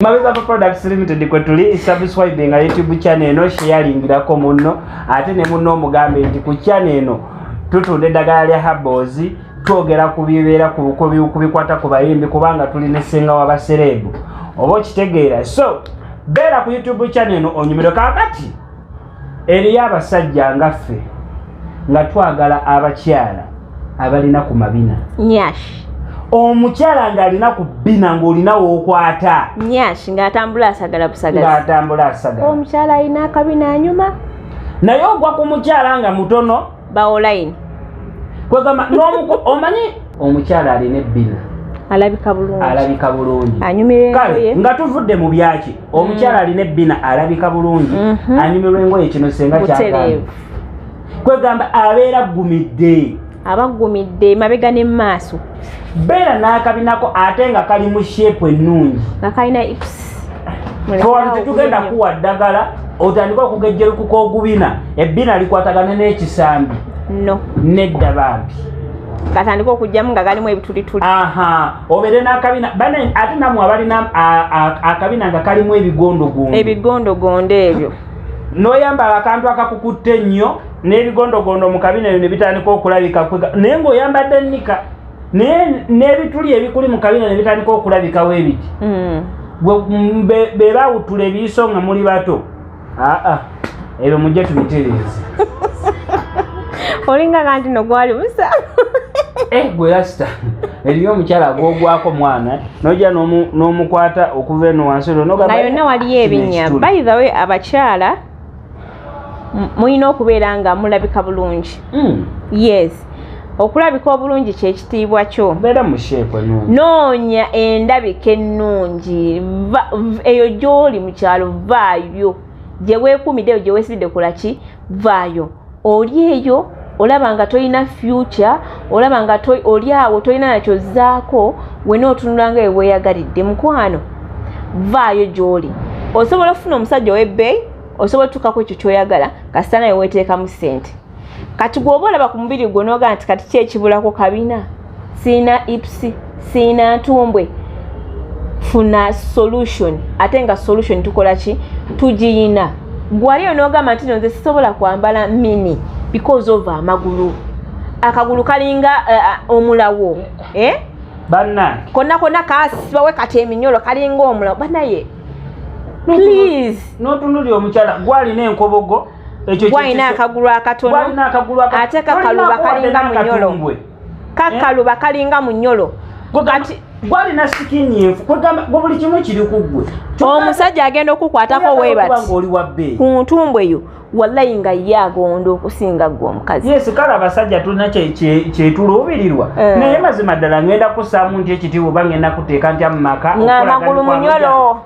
Mabeza Products Limited kwe tuli. Subscribe nga YouTube channel eno, sharingirako munno, ate ne munno omugambe nti ku channel eno tutunda eddagala lya herbals, twogera ku bibeera ku bikwata ku bayimbi, kubanga tuli ne ssenga w'aba celeb, oba okitegeera. So beera ku YouTube channel eno onyumirwe. Kaakati eriyo abasajja nga ffe nga twagala abakyala abalina ku mabina. Nyash. Omukyala ng'alina ku bbina, ng'olina w'okwata. Nyash ng'atambula asagala busagazi. Ng'atambula asagala. Omukyala alina akabina anyuma. Naye ogwa ku mukyala nga mutono. Bawolayini. Kwegamba omanyi omukyala alina ebbina alabika bulungi. Alabika bulungi. Anyumira kale engoye. Nga tuvudde mu byaki, omukyala alina ebbina alabika bulungi, anyumirwa engoye. Kino senga kyagamba Butereevu. Kwegamba abeera aggumidde. Abagumidde mabega ne maaso. Beera n'akabinako ate nga kali mu shape ennungi. Nga kalina hips. Twali tetugenda kuwa ddagala otandike okugejjerukuka ogubina, ebbina likwatagane n'ekisambi. No. Nedda bambi. Katandika okugjamu nga galimu ebitulituli. Aha, obeere n'akabina bane, ate nammwe abalina akabina nga kalimu ebigondogondo. Ebigondogondo ebyo. N'oyambala akantu akakukutte ennyo n'ebigondogondo mu kabina ebyo ne bitandika okulabika, naye ng'oyambadde knicker, naye n'ebituli ebikuli mu kabina ne bitandika okulabikawo ebiti. Be baawutula ebiiso nga muli bato. Aa, ebyo mujje tubitereeze. Olinga nga nti no gwali musa. Eh, gwe rasita, eriyo omukyala gwogwako mwana nojja n'omukwata okuva eno wansi olwo n'ogamba, Nga yonna waliyo "Kino ebinnya." ekituli." By the way, abakyala mulina okubeera nga mulabika bulungi. Yes, okulabika obulungi kyekitiibwa kyo. Beera mu shape ennungi. Noonya endabika ennungi. Eyo gy'oli mu kyalo, vaayo gye weekuumidde, eyo gye weesibidde. Kola ki? Vaayo. Oli eyo olaba nga tolina future, olaba nga oli awo tolina nakyozzaako, wena otunula nga weweeyagalidde. Mukwano, vaayo gy'oli. Osobola okufuna omusajja ow'ebbeeyi, osobola otuukako ekyo ky'oyagala, kasita naye weeteekamu ssente. Kati gweoba olaba ku mubiri gwo n'ogamba nti kati ki ekibulako? Kabina siina, hips siina, ntumbwe. Funa solution, ate nga solution tukola ki? Tugiyina. Gwaliyo n'ogamba nti no, nze sisobola kwambala mini because of amagulu, akagulu kalinga omulawo, eh? Bannange. Konna konna kasibawe kati eminyolo, kalinga omulawo. Banaye, please. N'otunulira omukyala gwalina enkobogo ekyo. Gwalina akagulu akatono. Gwalina akagulu Ate kakaluba tolinako wadde kalinga munyolo. n'akatumbwe. Kakaluba kalinga munyolo. Kati gwalina skin enfu, kwegamba gwe buli kimu kiri ku ggwe. Omusajja agenda okukwatako Oyagala weebati okuba ng'oli wa bbeeyi. Ku ntumbwe eyo, wallayi nga ye agonda okusinga ggwe omukazi. Yes, kale abasajja tulina kyetuluubirirwa. Eh. Naye mazima ddala ngenda kussaamu nti ekitiibwa, oba ngenda kuteeka ntya mu maka nga okulaga amagulu mikwano munyolo. gyange.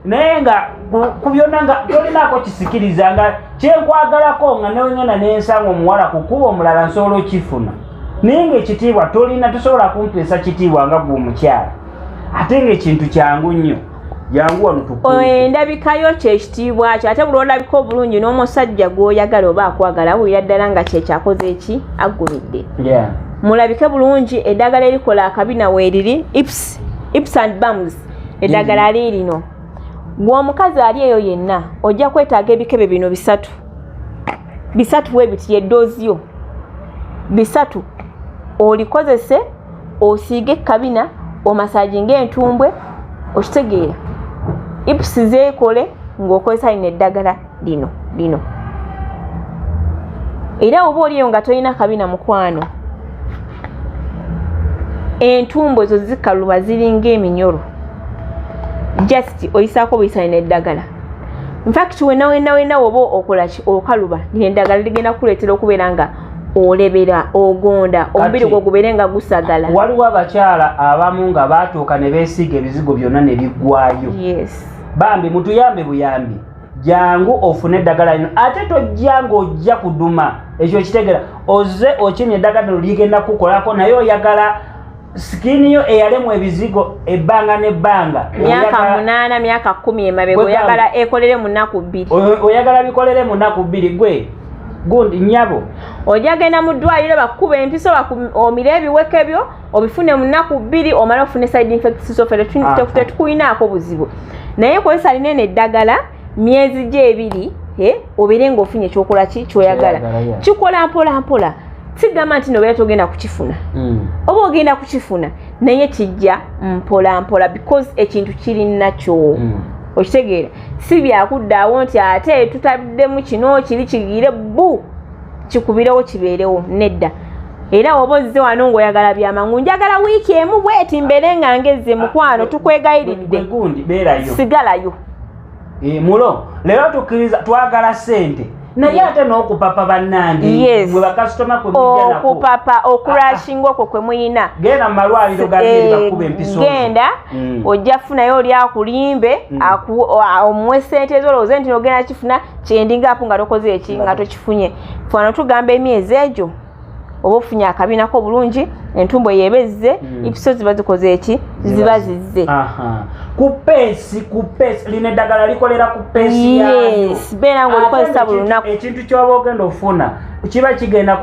Naye nga ku byonna nga tolinaako kisikiriza nga kyenkwagalako, nga newengenda nensanga omuwala ku kkuba omulala nsobola okifuna, naye ngaekitiibwa tolina, tosobola kumpeesa kitiibwa nga gwe omukyala, ate ngaekintu kyangu nnyo, jangu wano tukuwe. Endabikayo kyekitiibwa kyo, ate buli olabika obulungi n'omusajja gw'oyagala oba akwagala awulira ddala nga kyekyakoze eki aggumidde. Mulabike bulungi. Eddagala erikola akabina weeriri, hips, hips and bums, eddagala liirino. Gwe omukazi ali eyo yenna, ojja kwetaaga ebikebe bino bisatu bisatu bwe biti, yeddoozi yo bisatu, olikozese osiige ekabina, omassaginga entumbwe, okitegeera? Hips zeekole ng'okozesa lino eddagala lino lino. Era oba oliyo nga tolina kabina, mukwano, entumbu ezo zikaluba ziringa eminyolo, just oyisaako buyisa lino eddagala. Infact, wena wena wena woba okolaki, okaluba, lino eddagala ligenda kukuleetera okubeera nga olebera, ogonda omubiri gwo gubeere nga gusagala. Waliwo abakyala abamu nga baatuuka ne beesiiga ebizigo byonna ne biggwayo. Bambi mutuyambe buyambi, jangu ofune eddagala lino, ate tojja ng'ojja kuduma ekyo kitegera ozze okimya eddagala lino ligenda kukolako, naye oyagala skin yo eyalemu ebizigo ebbanga n'ebbanga, myaka 8, myaka 10 emabega, oyagala ekolere mu nnaku 2. Oyagala bikolere mu nnaku 2, gwe gundi nnyabo. Ojja genda mu ddwaliro bakukuba empiso, omire ebiweke byo obifune mu nnaku 2, omale ofune side effects zo. Ffe tetukuyinaako buzibu, Naye kozesa linene eddagala myezi gye 2, obeere ng'ofunye ekyokola ki kyoyagala. Kikola mpola mpola, sigamba nti nobeera togenda kukifuna, oba ogenda kukifuna, naye kijja mpola mpola because ekintu kiri nakyo. Okitegeera? Si byakuddaawo nti ate tutaddemu kino kiri kigire bu kikubirewo kibeerewo, nedda. Era oba ozze wano ng'oyagala byamangu, njagala wiiki emu bweti mbeere nga ngezze, mukwano tukwegayiridde, sigalayo. Mulo leero tukkiriza twagala ssente, naye ate n'okupapa bannange gwe bakasitoma kwe mujja nako. Okupapa, okurashinga okwo kwe muyina. Genda mu malwaliro gabiri bakuba empiso. Genda ojja kufunayo oli akulimbe, omuwe ssente zo olowooze nti ogenda kifuna kyendinga apo nga tokoze eki nga tokifunye. Fano tugamba emyezi egyo oba ofunye akabinako bulungi, entumbo yeebezze, episo ziba zikoze eki ziba zizze. Ku peesi, ku peesi lino eddagala likolera ku peesi yaayo. Yes, beera ng'olikozesa buli lunaku. Ekintu ky'oba ogenda ofuna kiba kigenda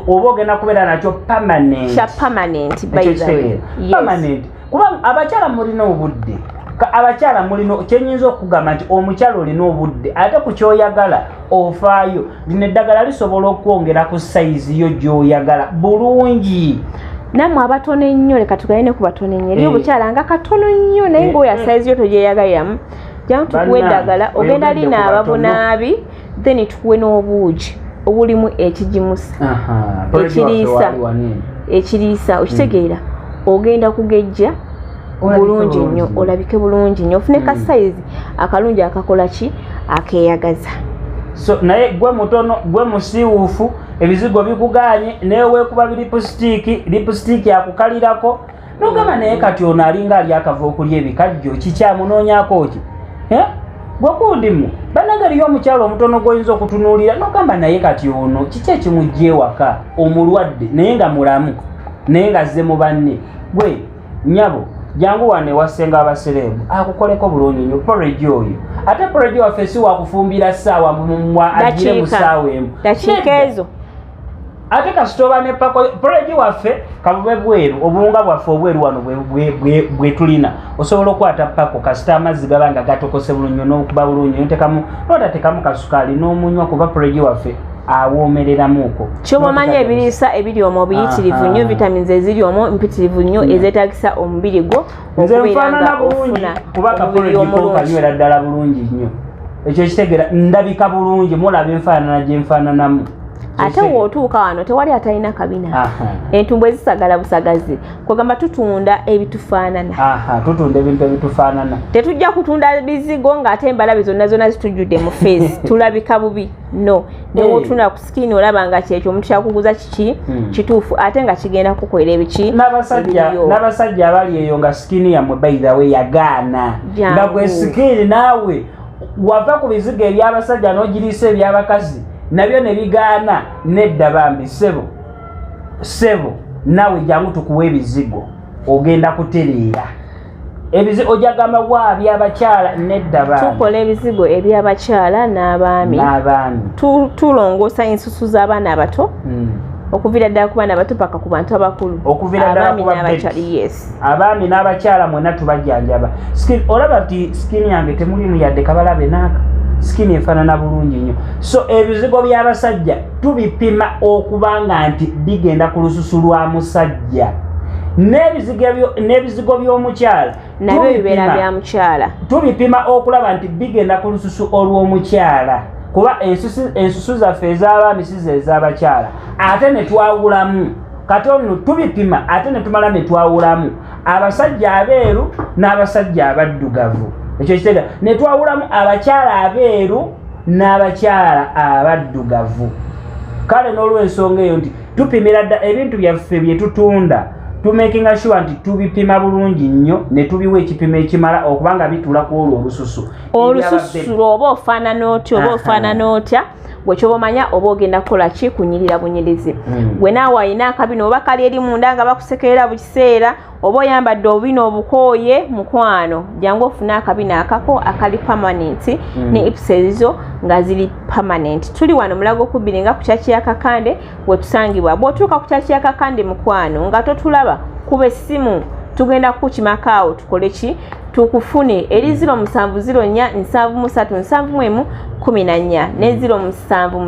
oba ogenda kubeera nakyo permanent. Kya permanent, by the way. Permanent. Kuba abakyala mulina obudde. Abakyala mulina, kyenyinza okugamba nti omukyala olina obudde ate ku kyoyagala ofaayo. Lino eddagala lisobola okwongera ku sayizi yo gy'oyagala bulungi. Nammwe abatono ennyo, leka tugane ne ku batono ennyo. Eri obukyala nga katono nnyo naye ng'oya sayizi yo togyeyagaliramu, jangu tukuwe eddagala, ogenda linaaba bunaabi, then tukuwe n'obuugi obulimu ekigimusa ekiriisa, okitegeera? Ogenda kugejja bulungi nnyo, olabike bulungi nnyo, ofune ka sayizi akalungi akakola ki akeeyagaza. So naye gwe mutono, gwe musiiwuufu, ebizigo bikuganye, naye weekuba lipusitiiki, lipusitiiki akukalirako nogamba naye kati ono alinga ali akava okulya ebikajjo, kikyamunoonyaako ki? Gwe kundimu bannange eriyo omukyalo omutono gw'oyinza okutunuulira nogamba naye kati ono kiki ekimujja ewaka omulwadde naye nga mulamu naye nga azze mu banne. Gwe nnyabo jangu wano ewa Ssenga Abasereebu akukoleko bulungi nnyo porridge oyo. Ate porridge waffe si wakufumbira ssaawa agire mu ssaawa emu, dakiika ezo. Ate kasita oba ne pako porridge waffe kabube bweru, obuwunga bwaffe obweru wano bwe tulina, osobola okukwata pako kasita amazzi gaba nga gatokose bulungi n'okuba bulungi, notekamu notatekamu kasukaali n'omunywa, kuba porridge waffe awoomereramuuko. Kyoba omanya ebiriisa ebiri omwo biyitirivu nnyo, vitamins eziri omwo mpitirivu nnyo ezeetagisa omubiri gwo okubeera nga bulungi, kuba kaporridge ko kanywera ddala bulungi nnyo. Ekyo kitegeera ndabika bulungi, mulaba enfaanana gye nfaananamu. Ate w'otuuka wano tewali atalina kabina. Entumbwe zisagala busagazi, kwegamba tutunda ebitufaanana. Tutunda ebintu ebitufaanana. Tetujja kutunda bizigo ng'ate embalabe zonna zonna zitujjudde mu face, tulabika bubi. No, newotunda ku skin olaba nga kyekyo omuntu kyakuguza kiki kituufu, ate nga kigenda kukolera ebiki. N'abasajja abali eyo nga skin yammwe by the way yagaana, nga gwe skin naawe wava ku bizigo eby'abasajja n'ogiriisa eby'abakazi nabyo ne bigaana, nedda bambi ssebo, ssebo naawe jangu tukuwe ebizigo ogenda kutereera. Ojja gamba wa by'abakyala, nedda bambi. Tukola ebizigo eby'abakyala n'abaami. N'abaami. Tulongoosa ensusu z'abaana abato. Okuviira ddala ku baana abato paka ku bantu abakulu. Okuviira ddala ku n'abakyala, yes. Abaami n'abakyala mwenna tubajjanjaba. Olaba nti skin yange temulimu yadde kabalabe n'aka. Skin efaanana bulungi nnyo. So ebizigo by'abasajja tubipima okubanga nti bigenda ku lususu lwa musajja. N'ebizigo by'omukyala nabyo bibeera bya mukyala. Tubipima okulaba nti bigenda ku lususu olw'omukyala, kuba ensusu zaffe ez'abaami si ze ez'abakyala. Ate ne twawulamu, kati ono tubipima ate ne tumala ne twawulamu abasajja abeeru n'abasajja abaddugavu. Ekyo kitegeeza ne twawulamu abakyala abeeru n'abakyala abaddugavu. Kale n'olw'ensonga eyo nti tupimira dda ebintu byaffe bye tutunda, tumakinga sure nti tubipima bulungi nnyo ne tubiwa ekipimo ekimala okubanga bituula ku olwo olususu. Olususu oba ofaanana otya, oba ofaanana otya, gwe kyoba omanya oba ogenda kukola ki, kunyirira bunyirizi. Gwe naawe alina akabina oba kali eri munda nga bakusekerera buli kiseera, oba oyambadde obubina obukooye, mukwano jangu ofune akabina akako akali permanent ne hips ezizo nga ziri permanent. Tuli wano Mulago kubiri nga ku kyaki ya Kakande wetusangibwa. Bw'otuuka ku kyaki ya Kakande mukwano nga totulaba, kuba essimu, tugenda kukukimako awo tukole ki, Tukufune eri 070 473 71 14 ne 077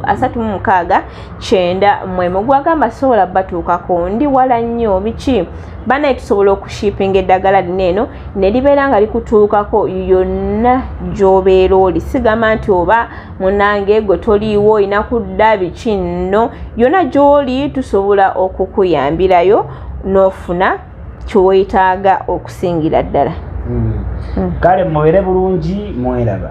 336 91. Gwagamba sobola batuukako, ndi wala nnyo, biki banaye, tusobola okushipinga eddagala lino eno ne libeera nga likutuukako yonna gy'obeera oli. Sigamba nti oba munange gwe toliiwo olina kudda biki, nno yonna gy'oli tusobola okukuyambirayo n'ofuna kyeweetaaga okusingira ddala. Kale mubeere bulungi, mweraba.